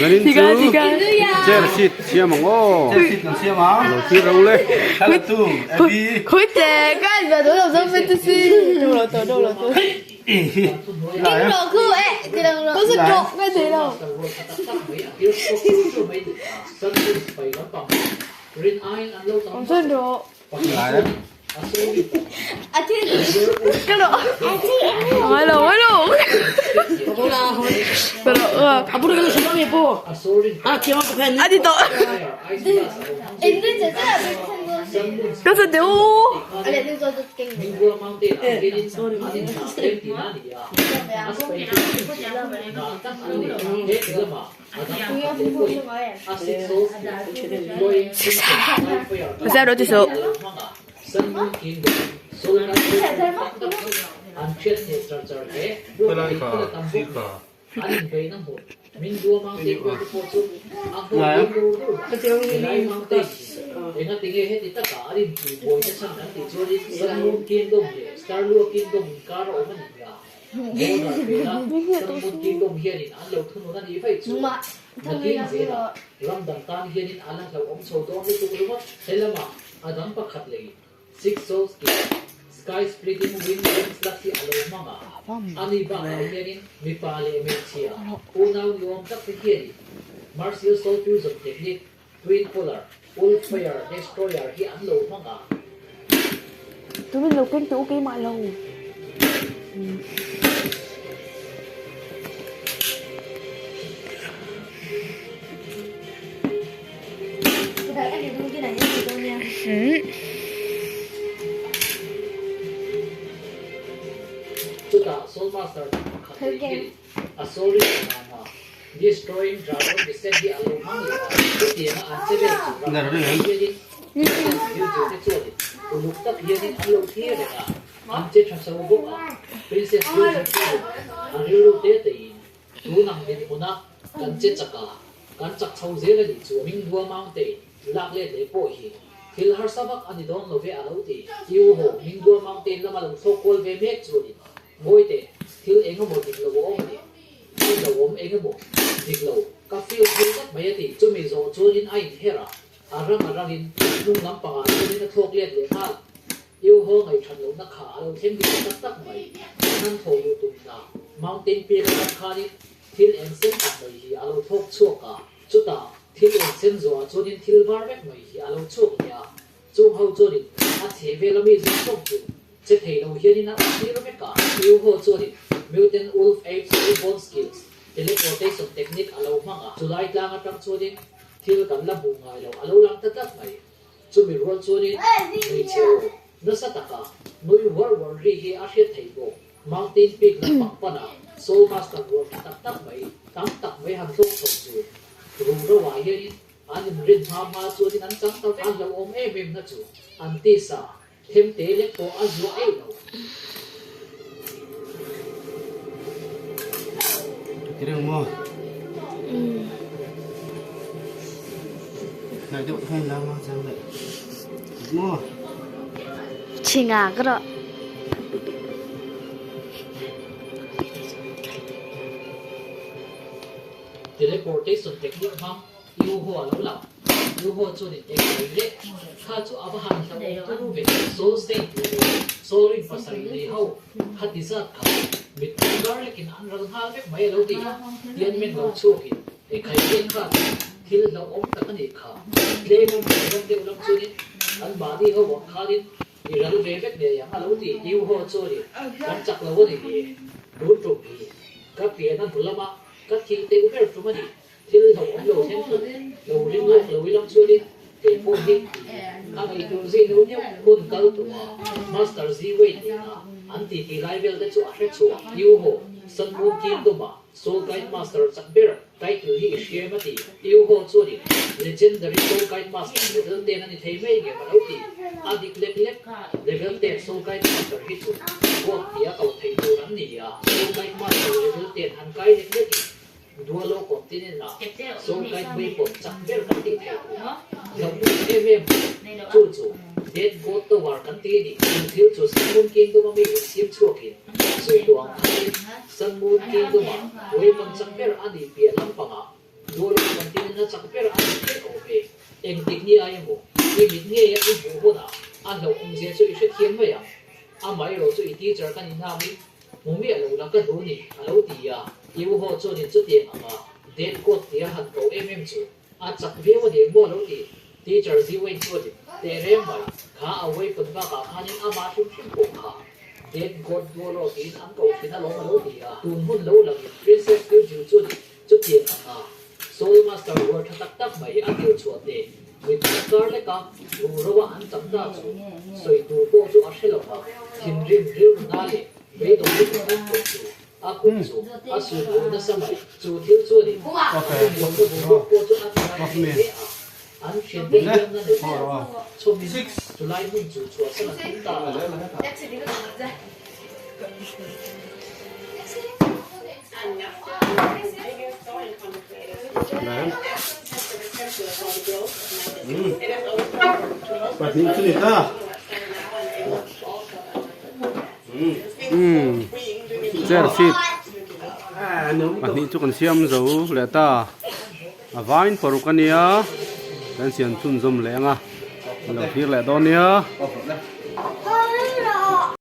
Zanin chu chair seat siam ang aw. Chair seat kan siam ang. Lo thlir ro le. Thlalatu Abby. Helai kha sir kha. Tumin lo keng teh u keimah lo. Tireng maw? Nai deuh khan lang ma chang le. Maw? Chinga ka rawh. Sawi tawh ang khanin Sun Moon Kingdom-ah weapon chak ber a nih piah lampangah Dualawk continent-a chak ber a nih ber awm e. Engtik ni ai emaw i mit ngeia i hmuh hunah a hlauh awmzia chu i hrethiam mai ang. Amaherawh chu i teacher ka ni hnangin hmu miah lo la ka duh ni a lo ti a. I u haw chuanin chutiang anga dead god tia han ko em em chu a chak viau a ni maw lo ti. Teacher Ziwain chuanin teh reng mai kha a weapon bakah khanin amah hrim hrim pawh kha dead god dualawk tiin an ko thin alawm a lo ti a. Tun hun lo langin Princess Liujiu chuanin chutiang anga Soul Master rual tha tak tak mai a tir chhuah te mipui kar leka ruhro a an cham ta chu sawi tur pawh chu a hre lo va, thinrim rilru na leh beidawng lutuk tak pawh chu a kut chu a sun ruh nasa mai. Chu thil chuanin a tumlawmna boruak pawh chu a ti rai hle hle a, an thiante hiamna nei chhawmin chulai hmun chu chhuahsan an tum ta a. Chair seat pahnih chu kan siam zo leh ta a vain paruk a nia kan siam chhunzawm leh ang a lo thlir leh dawn nia.